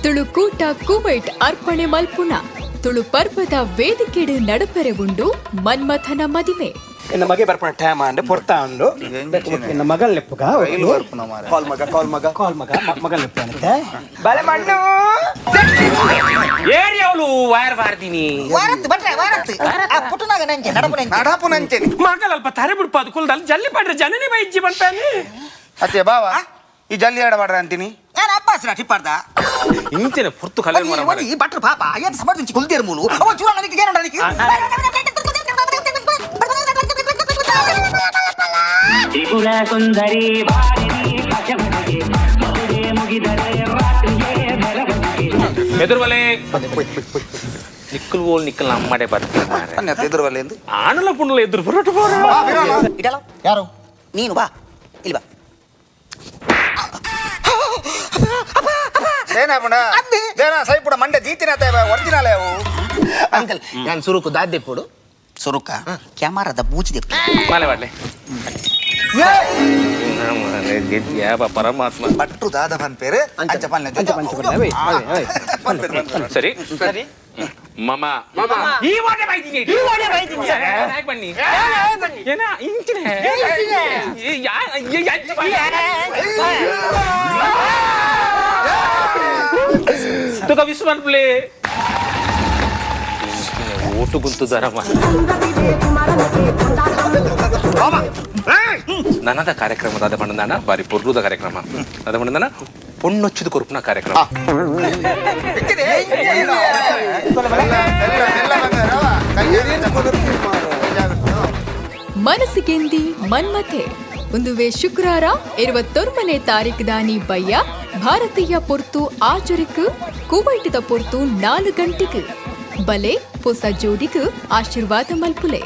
ತುಳುಕೂಟ ಕುವೈಟ್ ಅರ್ಪಣೆ ಮಲ್ಪುನ ತುಳು ಪರ್ಬದ ವೇದಿಕೆಡು ನಡಪೆರೆ ಉಂಡು ಮನ್ಮಥನ ಮದಿಮೆ. ಎನ್ನ ಮಗೆ ಬರ್ಪಣ ಟೈಮ್ ಅಂಡ್ ಪೊರ್ತಾ ಉಂಡು. ಎನ್ನ ಮಗಲ್ ಲೆಪ್ಪುಗ. ಕಾಲ್ ಮಗ, ಕಾಲ್ ಮಗ. ಕಾಲ್ ಮಗ, ಮಗಲ್ ಲೆಪ್ಪು ಅಂತೆ. ಬಲೆ ಮಣ್ಣು. ಏರಿಯಾವಲು ವೈರ್ ಬಾರ್ದಿನಿ. ವಾರತ್ತು ಬಟ್ರೆ, ವಾರತ್ತು ಆ ಪುಟ್ಟನಾಗ ನಂಚೆ ನಡಪು ನಂಚೆ. ನಡಪು ನಂಚೆನಿ. ಮಗಲ್ ಅಲ್ಪ ತರೆ ಬಿಡ್ಪಾದು ಕುಲ್ದಲ್ಲಿ ಜಲ್ಲಿ ಪಡ್ರೆ ಜನನೇ ಬೈಜ್ಜಿ ಬಂತಾನೆ. ಅತ್ತೆ ಬಾವ, ಈ ಜಲ್ಲಿ ಎಡ ಮಾಡ್ರ ಅಂತೀನಿ. ನಾನು ಅಬ್ಬಾಸ್ರ ಟಿಪ್ಪಾರ್ದ. ಇಂಚಿನ ಪುರ್ತು ಕಲೆ. ಈ ಬಟ್ರು ಪಾಪ ಏನ್ ಸಮರ್ಜಿಂಚಿ ಕುಲ್ದೇರು ಮೂಲು ಅವ ಚೂರ ನನಗೆ ಏನು ನನಗೆ. ತ್ರಿಪುರ ಸುಂದರಿ ಭಾರಿಣಿ ಪಶವನಿಗೆ ಮದುವೆ ಮುಗಿದರೆ ರಾತ್ರಿಯೇ ಬರವಣಿಗೆ. ಎದುರುವಲೆ ನಿಕ್ಕಲ್ ಓಲ್ ನಿಕ್ಕಲ್ ನಮ್ಮಡೆ ಬರ್ತೀನಿ ಮಾರ್ರೆ. ಅನ್ನೆ ಎದುರುವಲ್ಲ ಎಂದು. ಆಣಲ ಪುಣ್ಣಲ ಎದುರು ಬರೋಟು ಬೋರ. ಇಡಲ್ಲ. ಯಾರು? ನೀನು ಬಾ, ಇಲ್ಲಿ ಬಾ. ಏನಾಪುಣ ದೇನ ಸೈಪುಡ ಮಂಡೆ ದೀತಿನ ಒರಿಜಿನಲ್ ಅವು. ಅಂಕಲ್, ನಾನು ಸುರುಕು ದಾದ್ದೆಪ್ಪುಡು. ಸುರುಕ ಕ್ಯಾಮರಾದ ಬೂಚಿದೆ. ಮಾಲೆ ಮಾಡ್ಲೆ ಯಾವ ಪರಮಾತ್ಮ. ಭಟ್ರು ದಾದ ಪನ್ಪೇರು ಅಂಚ ಪನ್ಲೆ. ಅಂಚ ಪಂಚ ಪನ್ಲೆ, ಅವೇ, ಅವೇ, ಅವೇ. ಪನ್ಪೇರು ಪನ್ಪೇರು. ಸರಿ ಸರಿ ಮಮ ಮಮ ಈ ವಾಡೆ ಬೈದಿನಿ, ಈ ವಾಡೆ ಬೈದಿನಿ. ಯಾಕೆ ಬನ್ನಿ ಏನ ಇಂಚಿನ ಯಾ ಯಂಚ ತುಕ ವಿಶ್ವನ್ ಪ್ಲೇ ಓಟು ಗುಂತು ದರಮ. ನನದ ಕಾರ್ಯಕ್ರಮ ದಾದ ಪಂಡದಾನ ಬಾರಿ ಪೊರ್ಲುದ ಕಾರ್ಯಕ್ರಮ ದಾದ ಪಂಡದಾನ ಪೊಣ್ಣೊಚ್ಚಿದ ಕೊರುಪುನ ಕಾರ್ಯಕ್ರಮ. ಮೆಲ್ಲ ಮೆಲ್ಲ ಬಂದಾರವ. ಕೈ ಮನಸ್ಸಿಗೆಂದಿ ಮನ್ಮಥೆ ಒಂದುವೆ ಶುಕ್ರಾರ 29ನೇ ತಾರೀಕು ದಾನಿ ಬಯ್ಯ ಭಾರತೀಯ ಪೊರ್ತು ಆಚರಿಕು, ಕುವೈಟದ ಪೊರ್ತು 4 ಗಂಟೆಗೆ ಬಲೆ ಪೊಸ ಜೋಡಿಗೆ ಆಶೀರ್ವಾದ ಮಲ್ಪುಲೆ.